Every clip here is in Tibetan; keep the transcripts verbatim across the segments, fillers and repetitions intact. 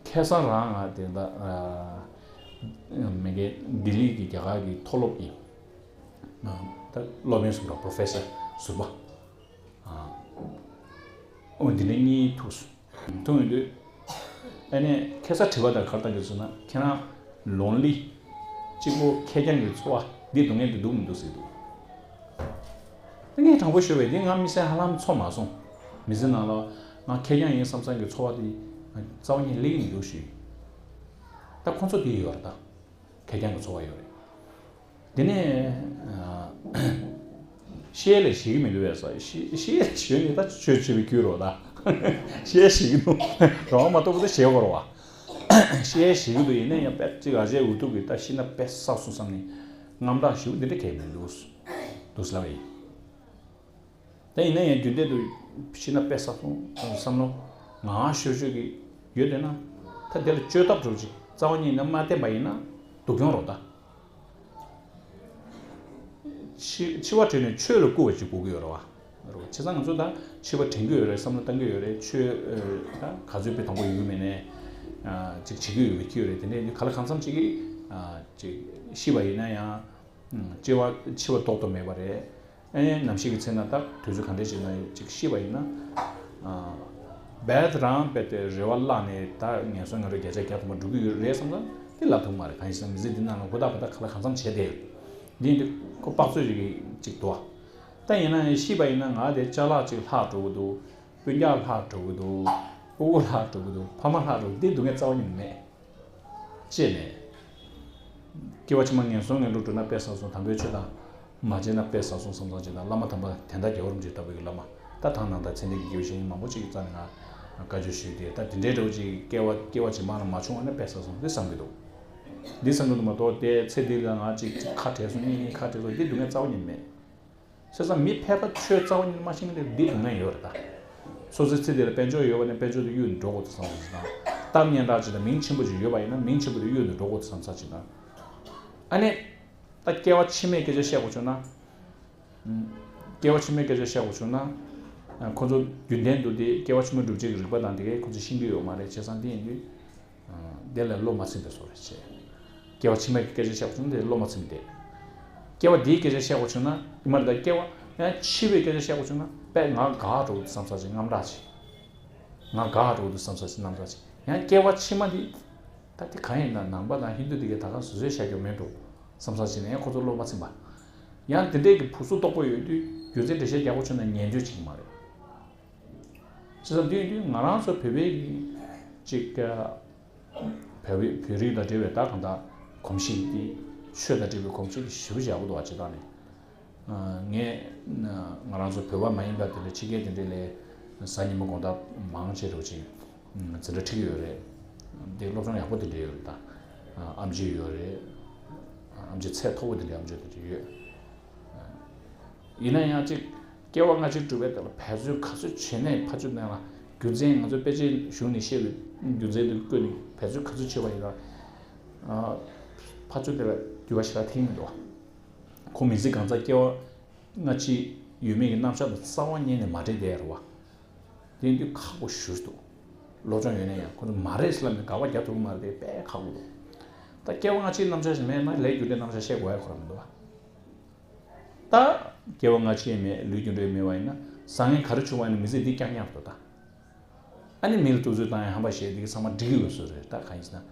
ཁ་སང་རང་ང་དེ་ད་མི་གེ་ལྡི་ལི་གི་རྒྱ་གར་གྱི་མཐོ་སློབ་ཀྱི་ད་སློབ་དཔོན་ཟུར་པ། པོ་རོ་ཕེ་སར་ཟུར་པ། ཨོ་འདི་ནས་གཉིས་ཐུག་སོང་། ཐུག་ཡོང་དུས་ཨ་ནི་ཁ་སང་དྲི་བ་དང་ག་རེ་བཏང་གི་ཟེར་ན། ཁྱེད་རང་ལོན་ལི་གཅིག་པོ་ཁེར་རྐྱང་གི་འཚོ་བ་འདི་སྡུག་བསྔལ་འདི་འདུག་མི་འདུག་ཟེར་འདུག་ད་ངས་དྲང་པོ་ཤོད་པས་འདི་ང་མི་སེམས་ཧ་ལམ་ཚོར་མ་སོང་། མི་ཚེ་ནང་ལ་ང་ཁེར་རྐྱང་ཡིན་བསམ་བསམ་གྱི་འཚོ་བ་འདི་རྩ་བ་ཉིད་སླེབས་ཀྱི་མི་འདུག་ཞུས། ད་ཁོང་ཚོ་འདི་ཡོད་རེད་ད། ཁེར་རྐྱང་གི་འཚོ་བ་ཡོད་རེད། དེ་ནས་ཨ། བཤད་ལས་ཞིག་མི་འདུག་བས་ས། བཤད་བཤད་ལས་ཞོན་ནས་ད་ཆོས་བྱེད་པའི་རྒྱུ་རོ་ད། བཤད་ཞིག་འདུག་རང་མ་གཏོགས་པ་ད་བཤད་དགོས་རོ་བ། བཤད་ཞིག་འདུག་ཡིན་ན་ཡང་དཔེ་ཅིག་ཨ་ཅེ་འུ་ཐུག་གི་ད་ཤི་ན་དཔེ་བསགས་སོང་བསམ་ནས་རྔམ་སྐྲག་ཞིག་འདི་འདྲ་གས་མི་འདུག་འདུག་ལབ་ཡིན། ད་ཡིན་ན་ཡང་རྒྱུན་ལྡན་དུ་ཤི་ན་དཔེ་བསགས་སོང་བསམ་བློ་ང་ཤོར་ཤོར་གི་ཡོད་དེ་ན། ད་དེ་ལ་བཅོས་ཐབས་འགྲོ་ཅིག་རྩ་བ་ཉིད་ནས་མ་བསྟེན་པ་ཡིན་ན་སྡུག་གྱོང་རོགས་ད། འཆི་འཆི་བ་བྲལ་ནས་ཆོས་ལ་བསྐུལ་བ་ཅིག་དགོས་ཀྱི་ཡོད་རེད་བ། རེད་བ། བྱས་ཙང་ང་ཚོ་ད་འཆི་བ་དྲན་གྱི་ཡོད་རེད། བསམ་བློ་བཏང་གི་ཡོད་རེད། ཆོས་ད་ག་ཚོད་དཔེ་དང་པོ་ཡོད་མེད་ནས་ཅིག་བྱེད་ཀྱི་ཡོད་པའི་ཁྱི་ཡོད་རེད། དེ་འདྲས་ག་ལ་གང་འཚམ་ཅིག་གིས་ཅིག་ཤི་བ་ཡིན་ན་ཡང་། སྐྱེ་བ་འཆི་བ་ཐོག་ཏུ་མེད་པ་རེད། ཨེ་ནམ་ཞིག་གི་ཚེ་ན་ད་དུས་ཚོད་ག་འདྲས་ཞིག་ན་ཅིག་ཤི་བ་ཡིན་ན། ཨ། རྦད་རང་རྦད་དེ་རེ་བ་བརླག་ནས་ད་ངན་སོང་ངན་འགྲོ་བརྒྱ་ཆ་བརྒྱ་ཐམ་པ་འགྲོ་གི་ཡོད་རེད་བསམ་ཙང་དེ་ལབ་ཐུབ་མ་རེད། གང་ཡིན་ཟེར་ན་མི་ཚེ་འདི་ནང་ལ་ཧུར་ཐག་ཧུར་ཐག་ག་ལ་གང་འཚམ་བྱས་བསྡད་ཡོད། འདི་འདི་ཁོ་དཔག་ཚོད་ཅིག་གི་ཅིག་འདུག་ད་ཡིན་ན་ཤི་བ་ཡིན་ན་ང་དེ་ཅ་ལག་ཅིག་ལྷག་འགྲོ་གི་འདུག་སྤུན་ཀྱག་ལྷག་འགྲོ་གི་འདུག་སྤུ་གུ་ལྷག་འགྲོ་གི་འདུག་ཕ་མ་ལྷག་འགྲོ་གི་འདུག་འདི་སྡུག་བསྔལ་རྩ་བ་ཉིད་མེད། ཅེས་ནས། སྐྱེ་བ་ཕྱི་མ་ངན་སོང་ངན་འགྲོ་འགྲོ་ན་དཔེ་བསགས་སོང་། དམ་པའི་ཆོས་དང་མ་བྱས་ན་དཔེ་བསགས་སོང་བསམ་བསམ་བྱས་ན། བླ་མ་དམ་པ་དན་རྟ་རྒྱལ་བ་རིན་པོ་ཆེ་ལྟ་བུའི་བླ་མ་ད་ཐང་ནང་དང་ཚེ་འདས་ཀྱི་དགེ་བའི་བཤེས་གཉེན་མང་པོ་ཅིག་གི་རྩ་ནས་ང་བཀའ་ཆོས་ཞུས་ཏེ། ད་དེ་འདྲའི་འདྲ་བོ་ཅིག་སྐྱེ་བ་སྐྱེ་བ་རྗེས་མ་ལ་མ་བྱུང་བ་ན་དཔེ་བསགས་སོང་འདི་བསམ་གྱི་འདུག་འདི་བསམ་གྱི་འདུག་མ་གཏོགས་དེ་ཚེ་འདི་ལ་ང་ཅིག་ཁ་བྲལ་སོང་གཉིས་གཉིས་ཁ་བྲལ་སོང་འདི་སྡུག་བསྔལ་རྩ་བ་ཉིད་མེད། བྱས་ཙང་མི་ཕལ་པ་ཆོས་རྩ་བ་ཉིད་མ་ཤེས་མཁན་དེ་འདི་སྡུག་བསྔལ་ཡོད་རེད་ད། སོ་སོའི་ཚེ་འདི་ལ་དཔལ་འབྱོར་ཡོད་པ་ནས་དཔལ་འབྱོར་དེ་གཡུག་ནས་འགྲོ་དགོས་ཚུལ་བསམ་བློ་ཞིག་དང་། གཏམ་སྙན་གྲགས་ཅིག་དང་མིང་ཆེན་པོ་ཅིག་ཡོད་པ་ཡིན་ན་མིང་ཆེན་པོ་དེ་གཡུག་ནས་འགྲོ་དགོས་ཚུལ་བསམ་ཚར་ཅིག་དང་། ཨ་ནི། ད་སྐྱེ་བ་ཕྱི་མའི་སྐད་ཆ་བཤད་དགོས་བྱུང་ན། སྐྱེ་བ་ཕྱི་མའི་སྐད་ཆ་བཤད་དགོས་བྱུང་ན། ཁོ་ཚོ་རྒྱུན་ལྡན་དུ་དེ་སྐྱེ་བ་ཕྱི་མ་སྒྲུབ་བྱེད་ཀྱི་རིགས་པ་དང་དེ་གས་ཁོ་ཚོ་ཤེས་ཀྱི་ཡོད་མ་རེད། བྱས་ཙང་དེ་ཡིན་དུས། དེ་ལ་བློ་མ་ཚིམ་པའི་བཟོ་རེད་བྱས། སྐྱེ་བ་ཕྱི་མའི་སྐད་ཆ་བཤད་དགོས་བྱུང་ན་དེ་བློ་མ་ཚིམ་བསྡད། སྐྱེ་བ་འདིའི་སྐད་ཆ་བཤད་དགོས་བྱུང་ན་ཡིན་མ་རེད་ད། སྐྱེ་བ་ཡང་འཆི་བའི་སྐད་ཆ་བཤད་དགོས་བྱུང་ན་དཔེ་ང་དགའ་འགྲོ་གི་འདུག་བསམ་ས་ཅིག་རྔམ་སྐྲག་ཅིག་ང་དགའ་འགྲོ་གི་འདུག་བསམ་ས་ཅིག་རྔམ་སྐྲག་ཅིག་ཡང་སྐྱེ་བ་ཕྱི་མ་འདི། ད་དེ་གང་ཡིན་ན་ནང་པ་དང་ཧིན་དུ་འདི་གས་ད་ག་སོ་སོའི་བཤད་རྒྱུ་མེད་འགྲོ་བསམ་ས་ཅིག་ནས་ཡང་ཁོ་ཚོ་བློ་མ་ཚིམ་པ། ཡང་དེ་འདྲས་ཀྱི་བུ་གཟུགས་སྟོབས་པོ་ཡོད་དུས་རྒྱུ་མཚན་འགྲེལ་བཤད་རྒྱག་དགོས་བྱུང་ན་ཉན་རྒྱུ་ཅིག་མ་རེད། བྱས་ཙང་དུས་དུས་ང་རང་ཚོ་བོད་པའི་གི་ཅིག་བོད་པའི་བོད་རིགས་དང་འབྲེལ་བའི་ད་གང་ལྟར་གོམས་གཤིས་དེ་ཆོས་དང་འབྲེལ་བའི་གོམས་གཤིས་དེ་ཞེ་པོ་ཡག་པོ་འདུག་བ། སྤྱིར་བཏང་ནས་ངས་ང་རང་ཚོ་བོད་པ་མ་ཡིན་པ་དེ་འདྲ་ཕྱི་རྒྱལ་དེ་འདྲ་ལས་གཟའ་ཉི་མ་དགོང་དག་མང་ཆེ་རུ་ཅིག་འཛིན་གྲྭ་ཁྲིད་ཀྱི་ཡོད་རེད། དེ་སློབ་སྦྱོང་ཡག་པོ་དེ་འདྲ་ཡོད་རེད། ད་ཨེམ་ཆི་ཡོད་རེད། ཨེམ་ཆི་ཚད་མཐོ་པོ་དེ་འདྲ་ཨེམ་ཆི་དེ་འདྲ་ཡོད། ཡིན་ན་ཡང་ཅིག་སྐྱེ་བ་སྔ་ཕྱི་སྒྲུབ་པའི་ཐད་ལ་འབད་བརྩོན་ག་ཚོད་བྱས་ནས་ཕ་ཆོས་ནང་ལ་རྒྱུ་མཚན་ང་ཚོ་དཔེ་ཆའི་གཞུང་ནས་བཤད་པའི་རྒྱུ་མཚན་དེ་བཀོད་ནས་འབད་བརྩོན་ག་ཚོད་བྱས་པ་ཡིན་ན། ཕ་ཆོས་དེ་ལ་འགྱུར་བ་ཞེ་དྲག་ཐེབས་མི་འདུག་ཁོ་མི་ཚེ་གང་ཚ་སྐྱེ་བ་སྔ་ཕྱི་ཡོད་མེད་ཀྱི་རྣམ་གཞག་དང་རྩ་བ་ཉིད་ནས་མ་འདྲེས་བསྡད་རེད་བ། དེ་ཡིན་དུས་ཁག་པོ་ཞེ་པོ་འདུག་སློབ་སྦྱོང་ཡོད་ན་ཡང་ཁོ་ཚོ་མ་རེད་ཟེར་ལབ་ནས་དགག་པ་རྒྱག་ཐུབ་ཀྱི་མ་རེད་དེ་དཔེ་ཁག་པོ་འདུག་ད་སྐྱེ་བ་སྔ་ཕྱིའི་རྣམ་གཞག་ཞིག་མེད་ན་ལས་རྒྱུ་འབྲས་རྣམ་གཞག་བཤད་དགོས་ཡ་ཁོ་རང་མི་འདུག་བ། ད་སྐྱེ་བ་སྔ་ཕྱི་མེད་ལས་རྒྱུ་འབྲས་མེད་པ་ཡིན་ན་བཟང་ངན་ག་རེ་བྱུང་བ་ཡིན་ན་མི་ཚེ་འདི་རྐྱང་རྐྱང་རེད་ད། ཨ་ནི་མི་ལ་གཏུག་ཚོད་བཏང་ཡ་ཧམ་པ་བཤད་འདི་གི་ཚང་མ་འགྲིག་གི་ཡོད་བཟོ་རེད་ད། གང་ཡིན་ཟེར་ན།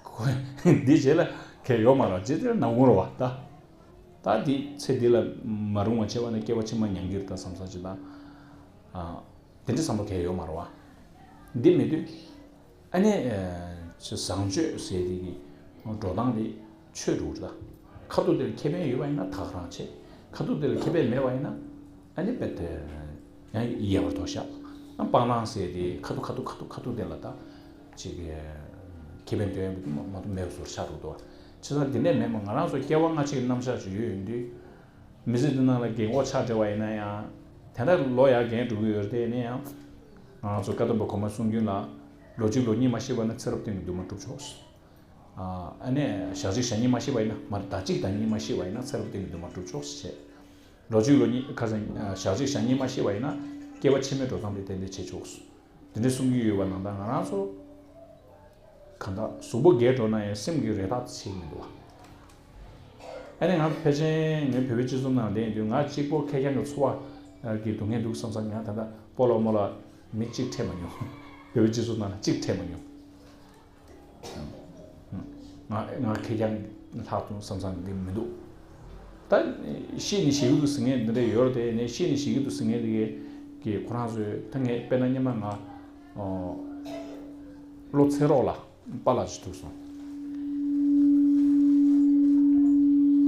ཁོ་འདི་རྗེས་ལ་གལ་ཡོད་མ་རེད། རྗེས་དེར་ནང་ཁུལ་རེད་བ་ད། ད་འདི་ཚེ་འདི་ལ་མ་རུང་བ་བྱས་པ་ན་སྐྱེ་བ་ཕྱི་མ་མྱང་གི་རེད་ད་བསམ་ས་ཅིག་དང་། ཨ། དེ་འདྲ་བསམ་བློ་གལ་ཡོད་མ་རེད་བ། འདི་མེད་དུས། ཨ་ནི། ཨ། བཟང་སྤྱོད་ཟེར་དེ་གི་འགྲོ་སྟངས་དེ་ཆོས་འགྲོ་རེད་ད། ཁ་ཐུག་དེ་ལ་ཁེ་ཕན་ཡོད་པ་ཡིན་ན་ད་ག་རང་བྱེད། ཁ་ཐུག་དེ་ལ་ཁེ་ཕན་མེད་པ་ཡིན་ན། ཨ་ནི་རྦད་དེ་ཡང་ཡལ་བར་དོར་བཞག་ཨ་སྤང་བླང་ཟེར་དེ་ཁ་ཐུག་ཁ་ཐུག་ཁ་ཐུག་ཁ་ཐུག་དེ་ལ་ད་ཅིག་ཁེ་ཕན་འདོན་ཡ་མ་གཏོགས་མེད་པ་བཟོ་ཆགས་འགྲོ་འདུག་བྱས་ཙང་དེ་འདྲས་མེད་མ་ང་རང་ཚོ་སྐྱེ་བ་སྔ་ཕྱི་གི་རྣམ་གཞག་ཅིག་ཡོད་ཡོང་དུས། མི་ཚེ་འདི་ནང་ལ་རྒན་གོག་ཆགས་བསྡད་པ་ཡིན་ན་ཡང་། དེ་འདྲ་ལོ་ཡར་རྒན་འགྲོ་གི་ཡོད་རེད་དེ་ཡིན་ན་ཡང་། ང་རང་ཚོ་བཀའ་གདམས་པ་གོང་མ་གསུང་རྒྱུན་ལ། ལོ་གཅིག་ལོ་གཉིས་མ་ཤི་བ་ན་ཚེ་རབས་གཏན་གྱི་འདུན་མ་གྲུབ་ཆོག་ཨ་ནི་ཞག་གཅིག་ཞག་གཉིས་མ་ཤི་བ་ཡིན་ན་མར་ཟླ་གཅིག་ཟླ་གཉིས་མ་ཤི་བ་ཡིན་ན་ཚེ་རབས་གཏན་གྱི་འདུན་མ་གྲུབ་ཆོག་ཟེར། ལོ་གཅིག་ལོ་གཉིས་ཁ་སང་ཞག་གཅིག་ཞག་གཉིས་མ་ཤི་བ་ཡིན་ན་སྐྱེ་བ་ཕྱི་མའི་འགྲོ་སྟངས་དེ་ཏན་ཏན་བྱེད་ཆོག་དེ་འདྲའི་གསུང་གི་ཡོད་པ་ནང་ལྟར་ང་རང་ཚོ་ གང་ལྟར་གཟུགས་པོ་རྒས་འགྲོ་ན་ཡང་སེམས་ཀྱི་རེ་ཐག་ཆད་ཀྱི་མི་འདུག་བ། ཨ་ནི་ང་ཕལ་ཆེར་ངའི་བོད་པའི་སྤྱི་ཚོགས་ནང་བསྡད་ཡོང་དུས་ང་གཅིག་པོ་ཁེར་རྐྱང་གི་འཚོ་བ་གི་སྡུག་བསྔལ་འདུག་བསམ་བསམ་ང་ད་ལྟ་སྤོ་ལོ་མོ་ལ་མི་གཅིག་འཕྲད་མ་མྱོང་། བོད་པའི་སྤྱི་ཚོགས་ནང་ལ་གཅིག་འཕྲད་མ་མྱོང་། ང་ང་ཁེར་རྐྱང་ལྷག་ཏུ་བསམ་བསམ་འདི་མི་འདུག་ད་ཤི་ནས་ཞིག་གི་འདུག་ཟེར་མཁན་འདི་འདྲ་ཡོད་རེད་དེ་ནས་ཤི་ནས་ཞིག་གི་འདུག་ཟེར་མཁན་འདི་གི་ཁོ་རང་ཚོས་ད་ངས་དཔེར་ན་སྔོན་མ་ང་ཨོ་བློ་ཚེ་རོགས་ལ་པཱ་ལགས་ཅིག་ཐུག་སོང་།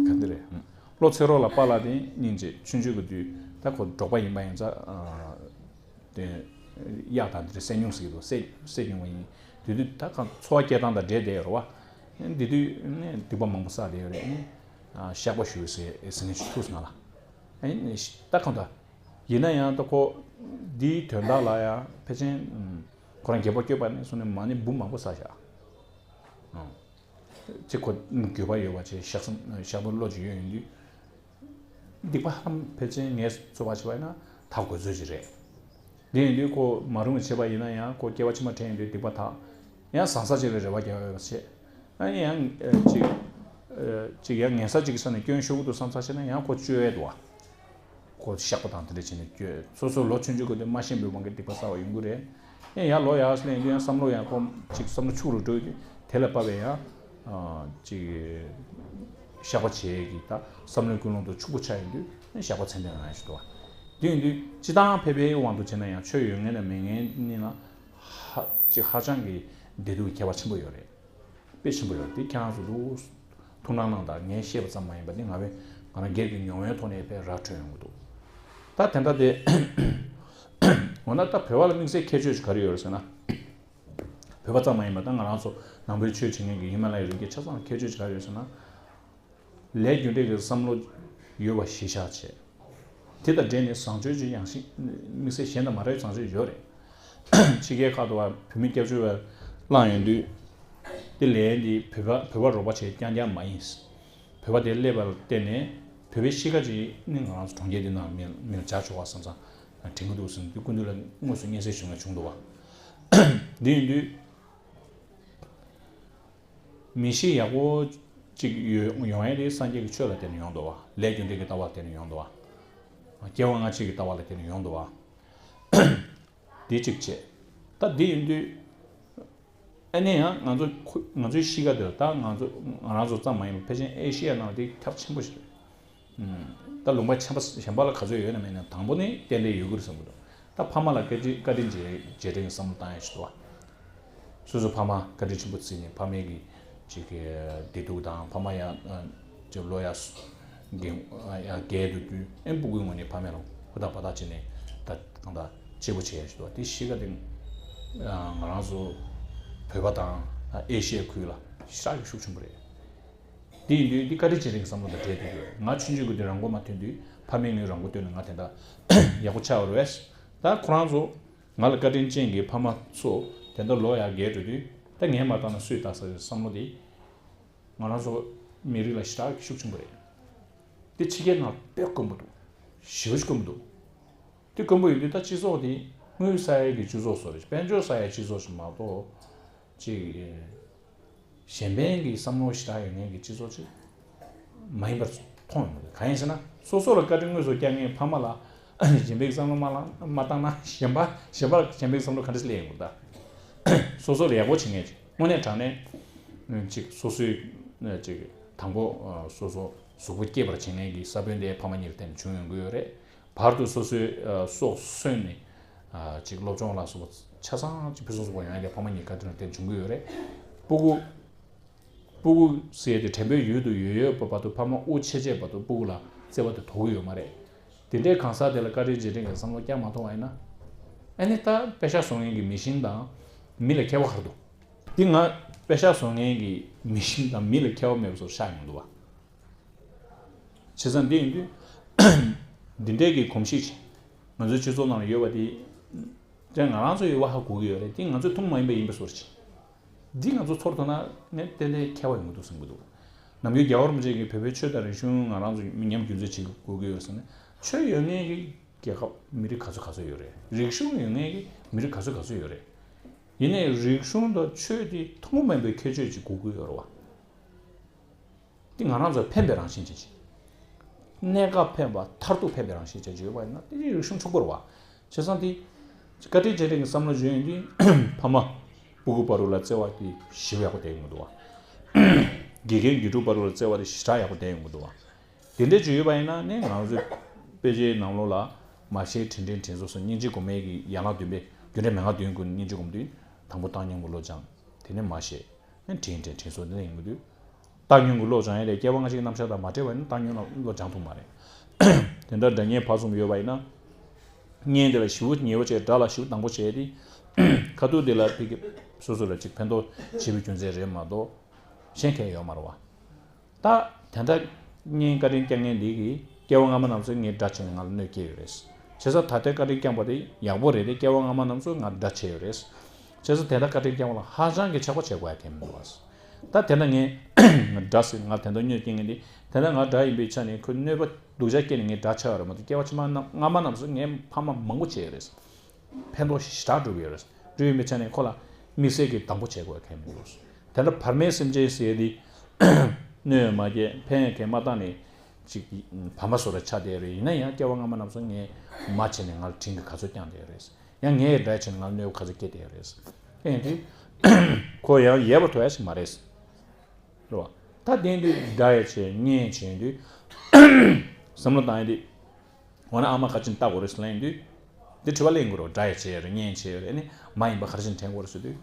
ག་འདི་རེད། བློ་ཚེ་རོགས་ལ་པཱ་ལགས་དེ་སྙིང་རྗེ་ཆུང་ཆུང་གི་དུས་ད་ཁོ་འབྲོག་པ་ཡིན་པ་ཡིན་ཙང་། དེ་གཡག་དང་དེ་འདྲ་བསད་མྱོང་ཟེར་གྱི་འདུག་བསད་བསད་མྱོང་བ་ཡིན། དེ་དུས་ད་གང་འཚོ་བ་སྐྱེལ་སྟངས་དང་འབྲེལ་བསྡད་ཡོད་རེད་བ། དེ་དུས་ནས་སྡིག་པ་མང་པོ་བསགས་བསྡད་ཡོད་རེད་ནས། བཤགས་པ་ཞུ་ཟེར་ཟེར་ནས་ཐུག་སོང་ང་ལ། ཨ་ནི་ད་གང་ལྟར་ཡིན་ན་ཡང་ད་ཁོ་འདིའི་དོན་དག་ལ་ཡང་ཕལ་ཆེར་ཁོ་རང་རྒྱལ་པོ་སྐྱོབ་པ་ནས་བཟུང་ནས་མ་ཎི་འབུམ་མང་པོ་བསགས་བཞག་ཨང་། ཅིག་ཁོ་འགྱོད་པ་ཡོད་པ་ཅིག་བཤགས་སམ་བཤགས་པ་བློ་ཅིག་ཡོད་ཡོང་དུས། སྡིག་པ་ཧམ་ཕལ་ཆེར་ངས་ཚོད་དཔག་བྱས་པ་ཡིན་ན་ད་དགོས་ཚོད་ཅིག་རེད། འདི་ཡིན་དུས་ཁོ་མ་རུངས་བྱས་པ་ཡིན་ན་ཡང་ཁོ་སྐྱེ་བ་ཕྱི་མ་དྲན་ཡོང་དུས་སྡིག་པ་དག་ཡང་བཟང་ས་ཅིག་ལ་རེ་བ་རྒྱག་འོས་པ་བྱས། ཨ་ནི་ཡང་ཅིག་ཅིག་ཡང་ངན་ས་ཅིག་གི་ས་ནས་སྐྱོན་ཤོར་གི་འདུག་བསམ་ས་བྱས་ན་ཡང་ཁོ་བཅོས་ཡས་འདུག་བ། ཁོ་བཤགས་པ་དང་དེ་འདྲ་བྱས་ནས་བཅོས། སོ་སོ་ལོ་ཆུང་ཆུང་གི་དུས་མ་ཤེས་པའི་དབང་གིས་སྡིག་པ་བསགས་པ་ཡོང་གི་རེད། ཨེ་ཡར་ལོ་ཡར་སླེབས་དུས་ཡང་བསམ་བློ་ཡང་ཁོ་ཅིག་བསམ་བློ་ཕྱུག་རུ་འགྲོ་ཡོང་དུས་དེ་ལ་དཔག་པའི་ཡང་ཅིག་བཤགས་པ་བྱེད་ཀྱི་ད་བསམ་བློའི་ཀུན་སློང་དུ་ཕྱུག་པོ་ཆགས་ཡོང་དུས་ཨེ་བཤགས་པ་ཚད་ལྡན་རང་ཞིག་འདུག་བ། དེ་ཡིན་དུས་སྤྱི་བཏང་ཕལ་པའི་དབང་དུ་བྱས་ན་ཡང་ཆོས་ཡོད་མཁན་དང་མེད་མཁན་གཉིས་ལ་ཧ་ཅིག་ཧ་ཅང་གི་བདེ་སྡུག་གི་ཁྱད་པར་ཆེན་པོ་ཡོད་རེད། དཔེ་ཆེན་པོ་ཡོད་དེ་ཁྱེད་རང་ཚོ་ལུགས་ཐུགས་སྣང་གནང་དང་། ངས་བཤད་པ་ཙམ་མ་ཡིན་པ་འདི་ང་བས་ང་རང་སྒེར་གྱི་མྱོང་བའི་ཐོག་ནས་དཔེ་ར་འཕྲོད་ཡོང་གི་འདུག་ད་དེ་འདྲ་དེ་འོ་ན་ད་བོད་པ་ལ་དམིགས་བསལ་ཁྱད་ཆོས་ཤིག་ག་རེ་ཡོད་རེད་ཟེར་ན། བོད་པ་ཙམ་མ་ཡིན་པ་ད་ང་རང་ཚོ་ནང་པའི་ཆོས་བྱེད་མཁན་གྱི་ཧི་མ་ལ་ཡའི་རི་རྒྱུད་ཆ་ཚང་ཁྱད་ཆོས་ཤིག་ག་རེ་ཡོད་ཟེར་ན། ལས་རྒྱུ་འབྲས་ཀྱི་བསམ་བློ་ཡོད་པ་གཞི་བཞག་བྱས། དེ་དང་འབྲེལ་ནས་བཟང་སྤྱོད་ཀྱི་ཡང་ཤིང་དམིགས་བསལ་གཞན་དང་མ་འདྲ་བའི་བཟང་སྤྱོད་ཡོད་རེད། ཕྱི་རྒྱལ་ཁག་ཏུ་བ་བོད་མི་སྐྱབས་བཅོལ་བ་བླངས་ཡོང་དུས། དེ་ལན་འདི་བོད་པ་བོད་པ་རོགས་པ་བྱས་རྐྱང་རྐྱང་མ་ཡིན། བོད་པ་དེ་སླེབས་པ་ལ་བརྟེན་ནས་བོད་པའི་གཤིས་ཀ་ཅིག་ནི་ང་རང་ཚོ་གྲོང་ཁྱེར་འདི་ནང་མི་མི་ལ་སྦྱར་ཆོག་པ་བསམ་བསམ་དྲན་གྱི་འདུག་ཟེར་དུས་སྐུ་མདུན་ལ་དངོས་སུ་སྙན་སེང་ཞུ་མཁན་བྱུང་འདུག་བ། འདི་ཡིན་དུས། མི་གཤིས་ཡག་པོ་ཅིག་ཡོད་ཡོང་ཡས་དེ་སངས་རྒྱས་ཀྱི་ཆོས་ལ་བརྟེན་ནས་ཡོང་འདུག་བ། ལས་རྒྱུ་འབྲས་ཀྱི་ལྟ་བ་ལ་བརྟེན་ནས་ཡོང་འདུག་བ། སྐྱེ་བ་སྔ་ཕྱི་གི་ལྟ་བ་ལ་བརྟེན་ནས་ཡོང་འདུག་བ། འདི་གཅིག་བྱས། ད་འདི་ཡིན་དུས། ཨ་ནི་ཡང་ང་ཚོ་ཁོ་ང་ཚོའི་གཤིས་ཀ་དེ་ལ་ད་ང་ཚོ་ང་རང་ཚོ་ཙམ་མ་ཡིན་པར་ཕལ་ཆེར་ཨེ་ཤི་ཡ་ནང་ལ་དེ་ཁྱབ་ཆེན་པོ་ཞིག་རེད། ད་ལུང་པ་ཆེན་པོ་གཞན་པ་ལ་ག་ཚོད་ཡོད་ན་མེད་ན་དང་པོ་ནི་ཏན་ཏན་ཡོད་ཀྱི་རེད་བསམ་གྱི་འདུག་ད་ཕ་མ་ལ་བཀའ་དྲིན་བཀའ་དྲིན་རྗེས་རྗེས་དྲན་གྱི་བསམ་བློ་བཏང་ཡ་ཞིག་འདུག་བ། སོ་སོ་ཕ་མ་བཀའ་དྲིན་ཆེན་པོ་བརྩིས་ནས་ཕ་མའི་གི་ཅིག་གི་བདེ་སྡུག་དང་ཕ་མ་ཡང་ཅིག་ལོ་ཡང་རྒན་ཡང་རྒས་འདུག་དུས་ཨེ་སྤུ་གུའི་ངོས་ནས་ཕ་མ་ལ་ཧུར་ཐག་འབད་ཐག་བྱས་ནས་ད་གང་ལྟར་གཅེས་པོ་བྱེད་ཡ་ཞིག་འདུག་བ། དེ་གཤིས་ཀ་དེ་ང་རང་ཚོ་བོད་པ་དང་ཨེ་ཤི་ཡའི་ཁུལ་ལ་ཞེ་དྲག་གི་ཤུགས་ཆེན་པོ་རེད། དེ་ཡིན་དུས་འདི་བཀའ་དྲིན་རྗེས་དྲན་གྱི་བསམ་བློ་དང་འབྲེལ་བསྡད་ཡོད། ང་ཆུང་ཆུང་གི་དུས་རང་མགོ་མ་ཐོན་དུས་ཕ་མས་ངའི་རང་མགོ་བཏོན་ནས་ང་དེ་འདྲ་ཡག་པོ་ཆགས་པ་རེད། ད་ཁོ་རང་ཚོ་ང་ལ་བཀའ་དྲིན་ཅན་གྱི་ཕ་མ་ཚོ་དེ་འདྲ་ལོ་ཡར་རྒས་འགྲོ་དུས་ད་ངས་མ་བཏང་ན་སུས་བཏང་ཟེར་བའི་བསམ་བློ་དེ་ང་རང་ཚོ་མི་རིགས་ལ་ཞེ་དྲག་གི་ཤུགས་ཆེན་པོ་རེད། དེ་ཕྱི་རྒྱལ་ནང་དཔེ་དཀོན་པོ་འདུག་ཞེ་པོ་ཅིག་དཀོན་པོ་འདུག་དེ་དཀོན་པོ་ཡིན་དུས་ད་སྤྱི་ཚོགས་དེ་དངུལ་བསགས་ཡས་ཀྱི་སྤྱི་ཚོགས་བཟོ་རེད། དཔལ་འབྱོར་བསགས་ཡས་སྤྱི་ཚོགས་ཤིག་མ་གཏོགས། ཅིག་གཞན་ཕན་གྱི་བསམ་བློ་ཞེ་དྲག་ཡོད་མཁན་གྱི་སྤྱི་ཚོགས་ཅིག་མ་ཡིན་པར་མཐོང་ཡོང་གི་འདུག་གང་ཡིན་ཟེར་ན་སོ་སོ་ལ་བཀའ་དྲིན་དངོས་སུ་བསྐྱངས་མཁན་ཕ་མ་ལ་གཞན་ཕན་གྱི་བསམ་བློ་མ་བླངས་མ་བཏང་ན་གཞན་པ་གཞན་པ་ལ་གཞན་ཕན་གྱི་བསམ་བློ་ག་འདྲ་སླེབས་ཡོང་གི་འདུག་ད་སོ་སོ་ལ་ཡག་པོ་བྱེད་མཁན་ཅིག་དངོས་གནས་དྲང་གནས་ཅིག་སོ་སོའི་ཅིག་དང་པོ་སོ་སོ་གཟུགས་པོ་སྐྱེད་པར་བྱེད་མཁན་གྱི་ས་བོན་དེ་ཕ་མ་གཉིས་ལ་བརྟེན་ནས་བྱུང་ཡོང་གི་ཡོད་རེད། བར་དུ་སོ་སོའི་ཨ་སྲོག་གསོན་ནས་ཨ་ཅིག་སློབ་སྦྱོང་ལ་སོགས་པ་ཆ་ཚང་ཅིག་ཕུན་སུམ་ཚོགས་པ་ཡོང་ཡ་དེ་ཕ་མ་གཉིས་བཀའ་དྲིན་ལ་བརྟེན་བྱུང་གི་ཡོད་རེད། སྤུ་གུ་སྤུ་གུ་ཟེར་ཡ་དེ་དྲན་པའི་ཡུལ་དུ་ཡོད་ཡོད་པ་བར་དུ་ཕ་མ་དབུགས་ཆད་ཆད་བར་དུ་སྤུ་གུ་ལ་བརྩེ་བ་དེ་དོར་གི་ཡོད་མ་རེད། དེ་འདྲའི་གང་ཟག་དེ་ལ་བཀའ་དྲིན་རྗེས་དྲན་གྱི་བསམ་བློ་བསྐྱང་མ་ཐུབ་པ་ཡིན་ན། ཨ་ནི་ད་པེ་ཤག་བཟོ་མཁན་གྱི་མི་ཤིན་དང་མི་ལ་ཁྱད་པར་ག་རེ་འདུག་འདི་ང་པེ་ཤག་བཟོ་མཁན་གྱི་མི་ཤིན་དང་མི་ལ་ཁྱད་པར་མེད་པ་བཟོ་ཤག་ཡོང་འདུག་བ། བྱས་ཙང་འདི་ཡིན་དུས། འདི་འདྲའི་གི་གོམས་གཤིས་ང་ཚོའི་སྤྱི་ཚོགས་ནང་ལ་ཡོད་པ་དེ། དེ་ང་རང་ཚོ་ཡོད་པ་ཧ་གོ་གི་ཡོད་རེད། དེ་ང་ཚོའི་ཐུན་མོང་མ་ཡིན་པ་ཡིན་པའི་བཟོ་འདྲ་ཅིག་འདི་ང་ཚོ་ཚོར་ཐུབ་ན་ནས་ཏན་ཏན་ཁྱད་པར་ཡོང་གི་འདུག་བསམ་གྱི་འདུག་ནམ་རྒྱུན་རྒྱལ་བ་རིན་པོ་ཆེ་གིས་བོད་པའི་ཆོས་དང་རིག་གཞུང་ང་རང་ཚོ་མི་ཉམས་རྒྱུན་འཛིན་བྱེད་དགོས་ཀྱི་ཡོད་ཟེར་ནས། ཆོས་ཡོད་མཁན་གྱི་རྒྱལ་ཁབ་མི་རིགས་ག་ཚོད་ག་ཚོད་ཡོད་རེད། རིག་གཞུང་ཡོད་མཁན་གྱི་མི་རིགས་ག་ཚོད་ག་ཚོད་ཡོད་རེད། ཡིན་ནའི་རིག་གཞུང་དང་ཆོས་དེ་ཐུན་མོང་མིན་པའི་ཁྱད་ཆོས་ཅིག་དགོས་ཀྱི་ཡོད་རེད་བ། དེ་ང་རང་ཚོ་ཕན་པའི་རང་བཞིན་ཅན་ཅིག་གནས་སྐབས་ཕན་པ་མཐར་ཐུག་ཕན་པའི་རང་བཞིན་ཅན་ཅིག་ཡོད་པ་ཡིན་ན་དེ་རིག་གཞུང་ཆོག་གི་རེད་བ། བྱས་ཙང་དེ་བཀའ་དྲིན་རྗེས་དྲན་གྱི་བསམ་བློ་བྱུང་ཡོང་དུས་ཕ་མ་སྤུ་གུ་བར་དུ་ལ་བརྩེ་བ་དེ་ཞེ་པོ་ཡག་པོ་ལྡན་ཡོང་གི་འདུག་བ། དགེ་རྒན་དགེ་ཕྲུག་བར་དུ་ལ་བརྩེ་བ་དེ་ཞེ་དྲག་ཡག་པོ་ལྡན་ཡོང་གི་འདུག་བ། དེ་འདྲ་ཅིག་ཡོད་པ་ཡིན་ན་ནི་ང་ཚོའི་དཔེ་ཆའི་ནང་ལོགས་ལ་མ་ཤེས་དྲིན་དྲན་དྲིན་གཟོ་སོགས་སྙིང་རྗེ་སྒོམ་མེད་ཀྱི་ཡན་ལག་བདུན་པའི་རྒྱུ་འབྲས་མན་ངག་བདུན་ཀུན་སྙིང་རྗེ་སྒོམ་དུས་དང་པོ་བཏང་སྙོམས་ཀྱི་བློ་སྦྱང་། དེ་ནས་མ་ཤེས་ནི་དྲིན་དྲན་དྲིན་གཟོ་འདི་འདྲ་ཡིན་དགོས་དུས། བཏང་སྙོམས་ཀྱི་བློ་སྦྱང་ཡས་དེ་སྐྱེ་བ་སྔ་ཕྱི་གི་རྣམ་གཞག་དང་མ་འབྲེལ་བ་ཡིན་ན་བཏང་སྙོམས་ལ་བློ་སྦྱང་ཐུབ་མ་རེད། དེ་འདྲ་དགྲ་གཉེན་བར་གསུམ་ཡོད་པ་ཡིན་ན། གཉེན་དེ་ལ་ཞེ་པོ་ཉེ་བོ་བྱས་དགྲ་ལ་ཞེ་པོ་སྡང་པོ་བྱས་ཏེ། ཁ་ཐུག་དེ་ལ་ཕ་གི་སོ་སོ་ལ་ཅིག་ཕན་ཐོགས་བྱེད་པའི་རྒྱུ་མཚན་རེད་མ་གཏོགས། གཞན་གང་ཡང་ཡོད་མ་རེད་བ། ད་དེ་འདྲ་གཉེན་བཀའ་དྲིན་བསྐྱངས་མཁན་འདི་གིས་སྐྱེ་བ་སྔ་མ་རྣམས་སུ་ངས་དགྲ་བྱས་ནས་ང་ལ་གནོད་སྐྱེལ་ཡོད་རེད། བྱས་ཙང་ད་ལྟའི་བཀའ་དྲིན་བསྐྱངས་པ་དེ་ཡག་པོ་རེད་དེ་སྐྱེ་བ་སྔ་མ་རྣམས་སུ་ང་དགྲ་བྱས་ཡོད་རེད། བྱས་ཙང་དེ་འདྲ་བཀའ་དྲིན་བསྐྱངས་པ་ལ་ཧ་ཅང་གི་ཆགས་པ་བྱེད་དགོས་ཡ་གང་ཡང་མི་འདུག་བ། ད་དེ་འདྲ་ངས་དགྲ་ཟེར་ང་དེ་འདྲ་གནོད་སྐྱེལ་མཁན་འདི་དེ་འདྲ་ང་དགྲ་ཡིན་པའི་ཆ་ནས་ཁོས་གནོད་པ་སྡུག་ཅག་བསྐྱལ་ནས་ངས་དགྲ་ཆགས་ཡོད་རེད་མ་གཏོགས་སྐྱེ་བ་ཕྱི་མ་རྣམས་སྔ་མ་རྣམས་སུ་ངས་ཕ་མ་མང་པོ་བྱས་ཡོད་རེད། ཕན་ཐོགས་ཞེ་དྲག་སྒྲུབ་ཡོད་རེད། སྒྲུབ་ཡོད་པའི་ཆ་ནས་ཁོ་ལ་དམིགས་བསལ་གྱི་སྡང་པོ་བྱེད་དགོས་མཁན་མི་འདུག་དེ་འདྲ་བར་མའི་སེམས་ཅན་ཟེར་དེ་གནོད་ཡང་མ་སྐྱེལ་ཕན་ཡང་གང་མ་བཏང་ནས་ཅིག་བར་མ་བཟོ་འདྲ་ཆགས་བསྡད་ཡོད་རེད། ཡིན་ན་ཡང་སྐྱེ་བ་སྔ་མ་རྣམས་སུ་ངས་མ་བྱས་ནས་ང་ལ་དྲིན་གྱིས་ག་ཚོད་བསྐྱངས་བསྡད་ཡོད་རེད། ཡང་ངས་དགྲ་བྱས་ནས་ང་ལ་གནོད་པ་ག་ཚོད་བསྐྱལ་བསྡད་ཡོད་རེད། ཨེ་འདི་ཁོ་ཡང་ཡལ་བར་དོར་ཡ་ཞིག་མ་རེད། རེད་བ། ད་དེ་འདི་དགྲ་ཡ་བྱས་གཉེན་བྱས་འདི་བསམ་བློ་བཏང་ཡ་འདི། འོ་ན་ཨ་མ་ཁ་ཆེམས་བཏགས་དགོས་རེད་ཟེར་ལབ་ཡོང་དུས། འདི་དྲི་བ་གླེང་དགོས་རེད། དགྲ་ཡ་བྱས་ཡོད་རེད་གཉེན་བྱས་ཡོད་རེད་ཨ་ནི་མ་ཡིན་པ་ག་རེ་བྱས་ནས་དྲན་དགོས་རེད་ཟེར་དུས།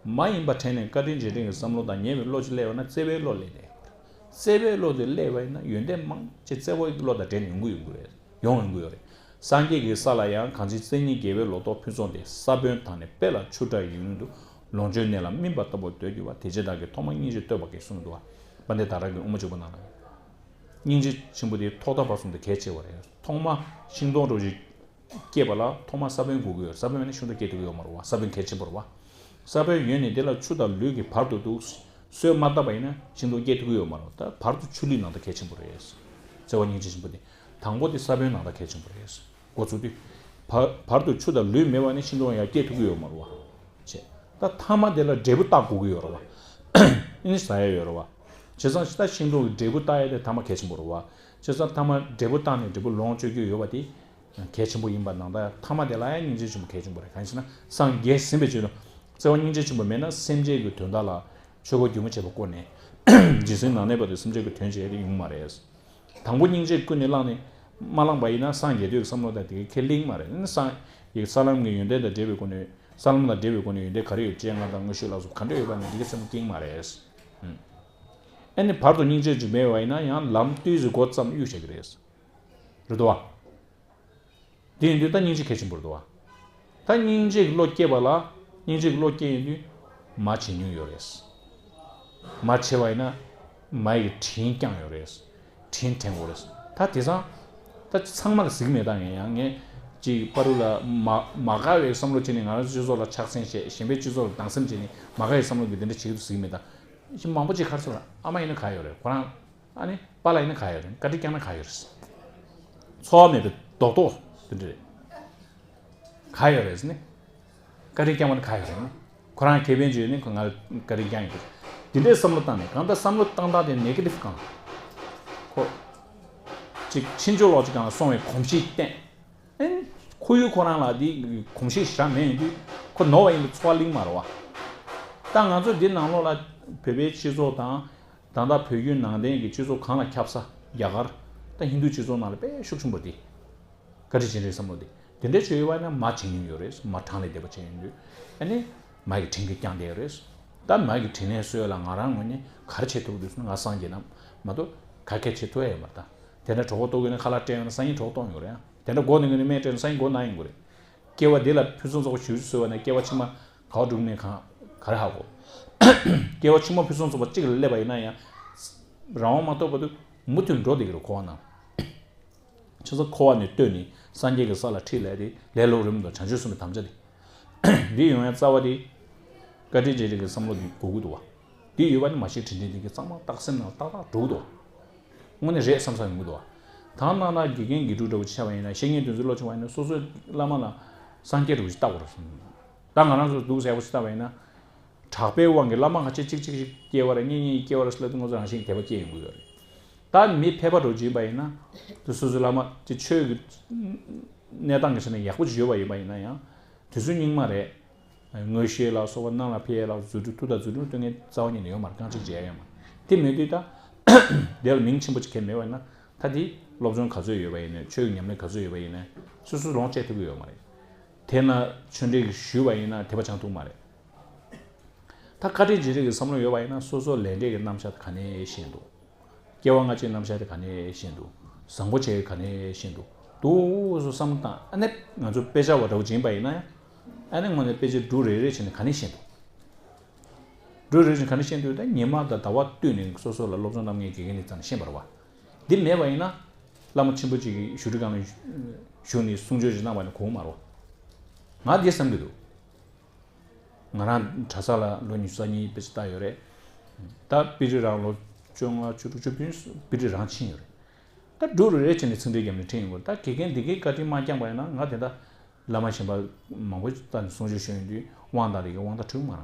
མ་ཡིན་པ་དྲན་ནས་བཀའ་དྲིན་རྗེས་དྲན་གྱི་བསམ་བློ་དང་ཉེ་བའི་བློ་ཅིག་སླེབས་ཡོང་ན་བརྩེ་བའི་བློ་སླེབས་བསྡད་ཡོད་རེད། བརྩེ་བའི་བློ་དེ་སླེབས་པ་ཡིན་ན་ཡོན་ཏན་མང་ཆེ་བརྩེ་བའི་བློ་དང་འབྲེལ་ནས་ཡོང་གི་ཡོང་གི་རེད། ཡོང་ཡོང་གི་ཡོད་རེད། སངས་རྒྱས་ཀྱི་ས་ལ་ཡང་གང་ཅི་བརྩེ་ཉིད་དགེ་བའི་ལོ་ཏོག་ཕུན་ཚོགས་འདི། ས་བོན་དང་ནི་དཔེ་ལ་ཆུ་འདྲ་ཡིན་དུ། ལོངས་སྤྱོད་གནས་ལ་སྨིན་པ་ལྟ་བུར་འདོད་གྱུར་པ། དེ་ཕྱིར་བདག་གིས་ཐོག་མར་སྙིང་རྗེ་བསྟོད་པ་གྱིས་གསུངས་འདུག་བ། དཔལ་ལྡན་ཟླ་གྲགས་ཀྱི་དབུ་མ་འཇུག་པ་ནང་ལ། སྙིང་རྗེ་ཆེན་པོ་དེ་ཐོག་མཐའ་བར་གསུམ་དུ་གལ་ཆེ་བ་རེད། ཐོག་མ་ཤིང་སྡོང་འདྲ་བོ་ཞིག་སྐྱེས་པ་ལ་ཐོག་མ་ས་བོན་དགོས་ཀྱི་ཡོད་རེད། ས་བོན་མེད་ན་ཤིང་སྡོང་སྐྱེ་ཐུབ་ཀྱི་ཡོད་མ་རེད་བ། ས་བོན་གལ་ཆེན་པོ་རེད་བ། ས་བོན་ཡོད་ནས་དེ་ལ་ཆུ་དང་ལུད་ཀྱིས་བར་དུ་འདུག་གསོས་མ་བཏབ་པ་ཡིན་ན་ཤིང་སྡོང་སྐྱེ་ཐུབ་ཀྱི་ཡོད་མ་རེད་བ། ད་བར་དུ་ཆུ་ལུད་ནང་ལྟར་གལ་ཆེན་པོ་རེད། བརྩེ་བ་སྙིང་རྗེ་ཆེན་པོ་དེ། དང་པོ་དེ་ས་བོན་ནང་ལྟར་གལ་ཆེན་པོ་རེད། འགོ་ཚུགས་དུས། བར་བར་དུ་ཆུ་དང་ལུད་མེད་པ་ནི་ཤིང་སྡོང་ཡང་སྐྱེ་ཐུབ་ཀྱི་ཡོད་མ་རེད་བ། བྱས། ད་མཐའ་མ་དེ་ལ་འབྲས་བུ་བཏགས་དགོས་ཀྱི་ཡོད་རེད་བ། ཨ་ནི་ཟ་ཡ་ཡོད་རེད་བ། བྱས་ཙང་ད་ཤིང་སྡོང་གི་འབྲས་བུ་བཏགས་ཡ་དེ་མཐའ་མ་གལ་ཆེན་པོ་རེད་བ། བྱས་ཙང་མཐའ་མ་འབྲས་བུ་བཏགས་ནས་འབྲས་བུ་ལོངས་སྤྱོད་རྒྱུ་ཡོད་པ་དེ་གལ་ཆེན་པོ་ཡིན་པ་ནང་ལྟར་མཐའ་མ་དེ་ལ་ཡང་སྙིང་རྗེ་ཆེན་པོ་གལ་ཆེན་པོ་རེད། གང་ཡིན་ཟེར་ན་སངས་རྒྱས་ཟིན་པའི་ཆེད་དུ་བརྩེ་བ་སྙིང་རྗེ་ཆེན་པོ་མེད་ན་སེམས་ཅན་གྱི་དོན་དག་ལ་ཆོས་འཁོར་སྒྱུ་མ་བྱེད་པ་བསྐོར་ནས་རྗེ་བཙུན་ནགས་གནས་པ་དེ་སེམས་ཅན་གྱི་དོན་བྱེད་ཡ་དེ་ཡོང་མ་རེད། དང་པོ་སྙིང་རྗེ་ཀུན་ནས་བསླངས་ནས་མ་བསླངས་པ་ཡིན་ན་སངས་རྒྱས་འདོད་ཀྱི་བསམ་བློ་དང་དེ་གའི་ཁས་ལེན་མ་རེད། ཨ་ནི་སངས་རྒྱས་ས་ལམ་གྱི་ཡོན་ཏན་དང་འབྲེལ་བའི་སྒོ་ནས་ས་ལམ་དང་འབྲེལ་བའི་སྒོ་ནས་ཡོན་ཏན་ག་རེ་ཡོད་སྤྱན་སྔར་དང་དངོས་ཤུགས་ལ་སོགས་ག་འདྲ་ཡོད་པ་ནི་འདི་གའི་སེམས་སྐྱེང་མ་རེད། ཨ་ནི་བར་དུ་སྙིང་རྗེ་ཅིག་མེད་པ་ཡིན་ན་ཡང་ལམ་ཏོག་ཙམ་འགོ་བརྩམས་གཡུག་བྱེད་ཀྱི་རེད། རེད་དོ། དེ་ཡིན་དུས་ད་སྙིང་རྗེ་གལ་ཆེན་པོ་རེད་དོ། ད་སྙིང་རྗེ་གི་བློ་སྐྱེས་པ་ལ་སྙིང་རྗེ་གི་བློ་སྐྱེས་ཡིན་དུས་མ་བྱེད་མྱོང་ཡོད་རེད། མ་བྱས་པ་ཡིན་ན་མ་ཡི་གི་དྲིན་བསྐྱངས་ཡོད་རེད། དྲིན་དྲན་དགོས་རེད། ད་དེང་སང་ད་ཚང་མ་ལ་གཟིགས་མེད་ད་ངས་ཡང་ངས་ཅིག་པ་རུ་ལ་མ་མ་དགའ་བའི་བསམ་བློ་བྱས་ནས་ང་རང་ཚོ་སྤྱི་ཚོགས་ལ་ཆགས་སེམས་བྱས་གཞན་པའི་སྤྱི་ཚོགས་ལ་སྡང་སེམས་བྱས་ནས་མ་དགའ་བའི་བསམ་བློ་གི་དེ་འདྲ་བྱེད་ཀྱི་འདུག་གཟིགས་མེད་ད། ཞིག་མང་པོ་ཅིག་ག་རེ་ཟེར་ཨ་མ་ཡིན་ན་ག་ཡོད་རེད། ཁོ་རང་ཨ་ནི་པཱ་ལགས་ཡིན་ན་ག་ཡོད་རེད། བཀའ་དྲིན་བསྐྱངས་ན་ག་ཡོད་རེད། འཚོ་བ་མེད་པའི་རྡོག་རྡོག་དེ་འདྲ་རེད། ག་ཡོད་རེད་ཟེར་ནས། བཀའ་དྲིན་བསྐྱངས་པ་ནི་ག་ཡོད་རེད་ནི། ཁོ་རང་ཁེ་ཕན་ཅིག་ཡོད་ནི་ཁོ་ང་ལ་བཀའ་དྲིན་བསྐྱངས་ཡོད་རེད། འདི་འདྲའི་བསམ་བློ་བཏང་ནས་གང་ལྟར་བསམ་བློ་བཏང་སྟངས་དེ་ནེ་གེ་ཊིབ་གང་། ཁོ། ཅིག་ཕྱིན་ཅི་ལོག་ཅིག་གང་ལ་སོང་བའི་གོམས་གཤིས་བསྟན། ཨེ། ཁོར་ཡུག་ཁོ་རང་ལ་འདི་གོམས་གཤིས་ཞེ་དྲག་མེད་ཡོང་དུས་ཁོ་ནོར་བ་ཡིན་པའི་ཚོར་བ་གླེང་མ་རེད་བ། ད་ང་ཚོ་འདི་ནང་ལོགས་ལ་བོད་པའི་སྤྱི་ཚོགས་དང་། ད་ལྟ་བོད་བརྒྱུད་ནང་བསྟན་གྱི་སྤྱི་ཚོགས་གང་ལ་ཁྱབ་ས་རྒྱ་གར། ད་ཧིན་རྡུ་སྤྱི་ཚོགས་ནང་ལ་དཔེ་ཤུགས་ཆེན་པོ་འདི། བཀའ་དྲིན་རྗེས་དྲན་བསམ་བློ་འདི། དེ་འདྲའི་ཆོས་ཡོད་པ་ན་མ་བྱེད་མྱོང་ཡོད་རེད། མ་གྲངས་ལས་འདས་པ་བྱེད་ཡོང་དུས། ཨ་ནི། མ་གི་དྲིན་གྱིས་བསྐྱངས་བསྡད་ཡོད་རེད། ད་མ་གི་དྲིན་ལན་གསོ་ཡ་ལ་ང་རང་ངོས་ནས་ག་རེ་བྱེད་ཐུབ་འདུག་ཟེར་ན་ང་སངས་རྒྱས་རྣམས་མ་གཏོགས་ག་གེ་བྱེད་ཐུབ་ཡ་ཡོད་མ་རེད་ད། དེ་འདྲ་གྲོད་ཁོག་ལྟོགས་ཡོད་ན་ཁ་ལག་སྤྲད་ཡོང་ན་སང་ཉིན་གྲོད་ཁོག་ལྟོགས་ཡོང་རེད་ཨ། དེ་འདྲ་མགོ་ནས་ངོས་ནས་སྨན་སྤྲད་ན་སང་ཉིན་མགོ་ན་ཡོང་གི་རེད། སྐྱེ་བ་འདི་ལ་ཕུན་སུམ་ཚོགས་པ་ཞིག་གསོ་བ་ནས་སྐྱེ་བ་ཕྱི་མ་ག་བ་འགྲུབ་མིན་གང་ག་རེ་ཧ་གོ། སྐྱེ་བ་ཕྱི་མ་ཕུན་སུམ་ཚོགས་པ་གཅིག་ལ་སླེབས་པ་ཡིན་ན་ཡང་། རང་དབང་མ་ཐོབ་བར་དུ་མུ་མཐུད་འགྲོ་བསྡད་ཀྱི་རེད་འཁོར་བ་ནང་། བྱས་ཙང་འཁོར་བ་ནས་བཏོན་ནས་སངས་རྒྱས་ཀྱི་ས་ལ་ཁྲིད་ལས་དེ་ལེ་ལོ་རིམ་དང་བྱང་ཆུབ་སེམས་དཔའི་དམ་བཅའ་དེ། འདི་ཡོང་ཡ་རྩ་བ་དེ། བཀའ་དྲིན་རྗེས་དྲན་གྱི་བསམ་བློ་འདི་དགོས་ཀྱི་འདུག་བ། འདི་ཡོད་པ་ནི་མ་ཤེས་དྲིན་དྲན་འདི་གི་གཙང་མ་རྟགས་སེམས་ནང་ཏག་ཏག་འགྲོ་གི་འདུག་བ། དངོས་གནས་རེད་བསམ་ས་ཡོང་གི་འདུག་བ། ད་ནང་ན་དགེ་རྒན་དགེ་ཕྲུག་འདྲ་བོ་ཆགས་པ་ཡིན་ན་བཤེས་གཉེན་དེ་ཚོའི་བློ་ཆུང་བ་ཡིན་ན་སོ་སོའི་བླ་མ་ལ་སངས་རྒྱས་འདྲ་བོ་ཞིག་བལྟ་དགོས་རེད་བསམ། ད་ང་རང་ཚོ་འདུག་ཟེར་བ་ཞིག་བལྟས་པ་ཡིན་ན། གྲགས་པའི་དབང་གིས་བླ་མ་ཁ་ཤས་གཅིག་གཅིག་གཅིག་སྐྱེ་བ་རེད། གཉིས་གཉིས་སྐྱེ་བ་རེད་ཟེར་ལབ་དུས་ང་ཚོ་རང་བཞིན་དད་པ་སྐྱེ་ཡོང་གི་ཡོད་རེད། ད་མི་ཕལ་པ་འདྲ་བོ་ཅིག་ཡིན་པ་ཡིན་ན། དེ་སོ་སོའི་བླ་མ་དེ་ཆོས་ཀྱི་གནས་སྟངས་ཀྱི་ཆ་ནས་ཡག་པོ་ཅིག་ཡོད་པ་ཡིན་པ་ཡིན་ན་ཡང་། དུས་ཚོད་རྙིང་མ་རེད། མངོན་ཤེས་ལ་སོགས་པ་གནང་ལ་ཕེབས་ཡས་ལ་རྫུ་འཕྲུལ་མཐུ་དང་རྫུ་འཕྲུལ་སྟོན་མཁན་རྩ་བ་ཉིད་ནས་ཡོད་མ་རེད། རྐང་གཅིག་མཇལ་ཡས་ཡོད་མ་རེད། དེ་མེད་དུས་ད། དེ་ལ་མིང་ཆེན་པོ་ཅིག་གང་ཡང་མེད་པ་ཡིན་ན། ད་དེ་སློབ་སྦྱོང་ག་ཚོད་ཡོད་པ་ཡིན་ནའི། ཆོས་ཀྱི་ཉམས་ལེན་ག་ཚོད་ཡོད་པ་ཡིན་ནའི། སོ་སོས་ལོངས་སྤྱད་ཐུབ་ཀྱི་ཡོད་མ་རེད། དེ་ན་ཆོས་འབྲེལ་གྱི་ཞུས་པ་ཡིན་ན་དད་པ་བྱང་ཐུབ་མ་རེད། ད་བཀའ་དྲིན་རྗེས་དྲན་གྱི་བསམ་བློ་ཡོད་པ་ཡིན་ན། སོ་སོ་ལས་འབྲས་ཀྱི་རྣམ་གཞག་དེ་ག་ནས་ཤེས་འདུག་སྐྱེ་བ་སྔ་ཕྱིའི་རྣམ་གཞག་དེ་ག་ནས་ཤེས་འདུག་བཟང་པོ་བྱས་ག་ནས་ཤེས་འདུག་འདུག་སེ་བསམ་བློ་བཏང་། ཨ་ནི་ང་ཚོ་དཔེ་ཆ་བ་འདྲ་བོ་ཅིག་ཡིན་པ་ཡིན་ན་ཡང་། ཨ་ནི་དངོས་གནས་དཔེ་ཆ་འབྲུ་རེ་རེ་བྱས་ནས་ག་ནས་ཤེས་འདུག་འབྲུ་རེ་རེ་བྱས་ནས་ག་ནས་ཤེས་འདུག་ད་ཉི་མ་དང་ཟླ་བ་བསྟུན་ནས་སོ་སོ་ལ་སློབ་སྦྱོང་གནང་མཁན་དགེ་རྒན་དེ་ཙམ་ཤེས་པ་རེད་བ། འདི་མེད་པ་ཡིན་ན། བླ་མ་ཆེན་པོ་ཅིག་གིས་ཞུ་ཁྲི་སྒང་ལ་བཞུགས་ནས་གསུང་ཆོས་ཅིག་གནང་བ་ནི་གོ་མ་རེད་བ། ང་འདི་བསམ་གྱི་འདུག་ང་རང་གྲྭ་ས་ལ་ལོ་ཉི་ཤུ་རྩ་གཉིས་དཔེ་ཆ་ལྟ་ཡོད་རེད། ད་དཔེ་ཁྲིད་རང་ལོ་བཅོ་ལྔ་བཅུ་དྲུག་བཅུ་བདུན་དཔེ་ཁྲིད་རང་ཕྱིན་ཡོད་རེད། ད་འབྲུ་རེ་རེ་བྱས་ནས་ཚིག་འགྲེལ་བརྒྱབ་ནས་ཁྲིད་ཡོང་གི་རེད། ད་དགེ་རྒན་འདི་གའི་བཀའ་དྲིན་མ་བསྐྱངས་པ་ཡིན་ན། ང་དེ་འདྲ་བླ་མ་གཞན་པ་མང་པོ་ལྟ་ནས་གསུང་ཆོས་ཞུ་ཡོང་དུས་དབང་དང་དེ་གའི་དབང་ད་འཁྲུལ་མ་རེད་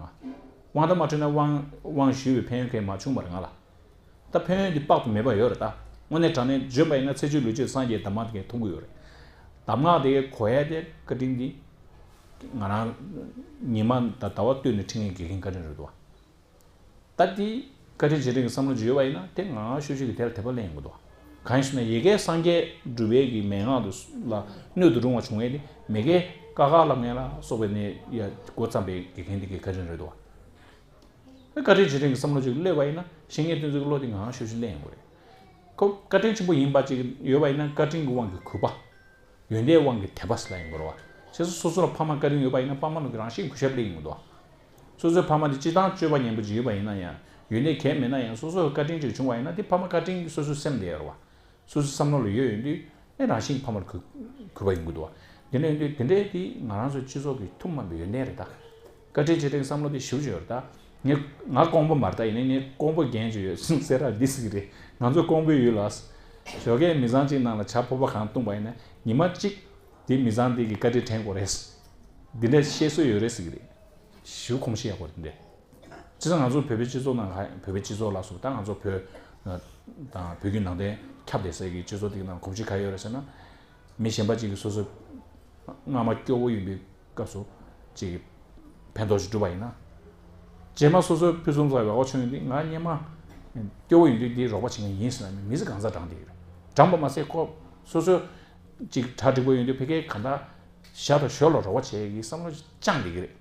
ང་། དབང་ད་མ་འཁྲུལ་ན་དབང་དབང་ཞུས་པའི་ཕན་ཡོན་གང་ཡང་མ་བྱུང་བ་རེད་ང་ལ། ད་ཕན་ཡོན་འདི་དཔག་ཏུ་མེད་པ་ཡོད་རེད། ད་དངོས་གནས་དྲང་གནས་བརྗོད་པ་ཡིན་ན། ཚེ་སྐྱོང་ལུས་སྐྱོང་སངས་རྒྱས་གདམས་ངག་དེ་གའི་མཐོང་གི་ཡོད་རེད། གདམས་ངག་དེ་གའི་གོ་ཡ་དེ་བཀའ་དྲིན་འདི། ང་རང་ཉི་མ་དང་ཟླ་བ་བསྟུན་ནས་ཁྲིད་མཁན་དགེ་རྒན་བཀའ་དྲིན་རེད་འདུག་ད་དེ་བཀའ་དྲིན་རྗེས་དྲན་གྱི་བསམ་བློ་ཅིག་ཡོད་པ་ཡིན་ན། དེ་ང་ང་ཤོད་ཤོད་ཀྱི་དེ་ལ་དད་པ་སླེབས་ཡོང་གི་འདུག་གང་ཡིན་ཟེར་ན། ཡ་གིའི་སངས་རྒྱས་སྒྲུབ་པའི་གི་མན་ངག་དེ་ལ་སྣོད་དུ་རུང་བ་བྱུང་བས་ནི། མ་གིའི་ཀ་ཁ་སློབ་མཁན་ལ་སོགས་པ་ནས་ཡར་འགོ་བརྩམས་པའི་དགེ་རྒན་དེ་གའི་བཀའ་དྲིན་རེད་འདུག་བཀའ་དྲིན་རྗེས་དྲན་གྱི་བསམ་བློ་ཅིག་སླེབས་པ་ཡིན་ན། བཤེས་གཉེན་བསྟེན་ཚུལ་གྱི་བློ་དེ་ང་ང་ཤོད་ཤོད་སླེབས་ཡོང་གི་རེད། ཁོ་བཀའ་དྲིན་ཆེན་པོ་ཡིན་པ་ཅིག་ཡོད་པ་ཡིན་ན། བཀའ་དྲིན་གྱི་དབང་གིས་གུས་པ། ཡོན་ཏན་དབང་གིས་དད་པ་ཟེར་ལབ་ཡོང་གི་རེད་བ། བྱས་ཙང་སོ་སོ་ལ་ཕ་མ་བཀའ་དྲིན་ཡོད་པ་ཡིན་ན། ཕ་མ་ལ་རང་བཞིན་གུས་ཞབས་སླེབས་ཡོང་གི་འདུག་སོ་སོའི་ཕ་མ་དེ་སྤྱིར་བཏང་སྤྱོད་པ་ངན་པ་ཅིག་ཡོད་པ་ཡིན་ན་ཡང་། ཡོན་ཏན་གང་ཡང་མེད་ན་ཡང་། སོ་སོ་ལ་བཀའ་དྲིན་ཅིག་བྱུང་བ་ཡིན་ན། དེ་ཕ་མ་བཀའ་དྲིན་གྱིས་སོ་སོའི་སེམས་བདེ་ཡོད་རེད་བ། སོ་སོའི་བསམ་བློ་ལ་ཡོད་ཡོང་དུས། ཨེ་རང་བཞིན་ཕ་མར་གུས་གུས་པ་ཡོང་གི་འདུག་བ། དེ་འདྲ་ཡིན་དུས་དེ་འདྲའི་དེ་ང་རང་ཚོའི་སྤྱི་ཚོགས་ཀྱི་ཐུན་མོང་མ་ཡིན་པའི་ཡོན་ཏན་རེད་ད། བཀའ་དྲིན་རྗེས་དྲན་བསམ་བློ་དེ་ཞེ་པོ་ཅིག་ཡོད་རེད་ད། ངས་ང་ཀོང་པོ་མ་རེད་ད། ཡིན་ནའི་ངས་ཀོང་པོ་རྒན་ཅིག་ཡོད། སེ་ར་འདི་ཟེར་གི་རེད། ང་ཚོ་ཀོང་པོའི་ཡུལ་ལ། ཞོགས་ཀས་མི་ཚང་གཅིག་ནང་ལ་ཇ་ཕོར་པ་གང་བཏུངས་པ་ཡིན་ན། ཉི་མ་གཅིག་དེ་མི་ཚང་དེ་གི་བཀའ་དྲིན་དྲན་དགོས་རེད། འདི་འདྲ་བཤད་སྲོལ་ཡོད་རེད་ཟེར་གི་རེད། ཞེ་པོ་གོམས་གཤིས་ཡག་པོ་རེད་དེ་འདྲ། བྱས་ཙང་ང་ཚོ་བོད་པའི་སྤྱི་ཚོགས་ནང་ག་བོད་པའི་སྤྱི་ཚོགས་ལ་སོགས། ད་ང་ཚོ་བོད་དང་བོད་བརྒྱུད་ནང་བསྟན་ཁྱབ་བསྡད་སའི་གི་སྤྱི་ཚོགས་དེ་གི་ནང་གོམས་གཤིས་ག་ཡོད་རེད་ཟེར་ན། མི་གཞན་པ་ཅིག་གིས་སོ་སོ་སྔ་མ་སྐྱོ་བོ་ཡིན་པའི་སྐབས་སུ་ཅིག་ཕན་ཐོགས་ཤིག་བསྒྲུབས་པ་ཡིན་ན། རྗེས་མ་སོ་སོའི་ཕུན་སུམ་ཚོགས་པའི་འོག་བྱུང་ཡོང་དུས། ང་སྔོན་མ་སྐྱོ་བོ་ཡིན་དུས་འདི་རོགས་པ་བྱེད་མཁན་ཡིན་ཟེར་ན། མི་ཚེ་གང་ཚང་འགྲང་བསྡད་ཀྱི་རེད། འགྲང་པ་མ་ཟད་ཁོ་སོ་སོ་ཅིག་གྲ་འགྲིག་པོ་ཡོང་དུས། ཕ་གིའི་གང་ལྟར་ཞར་དང་ཞོར་ལ་རོགས་པ་བྱེད་ཀྱི་བསམ་བློ་བཅངས་བསྡད་ཀྱི་རེད།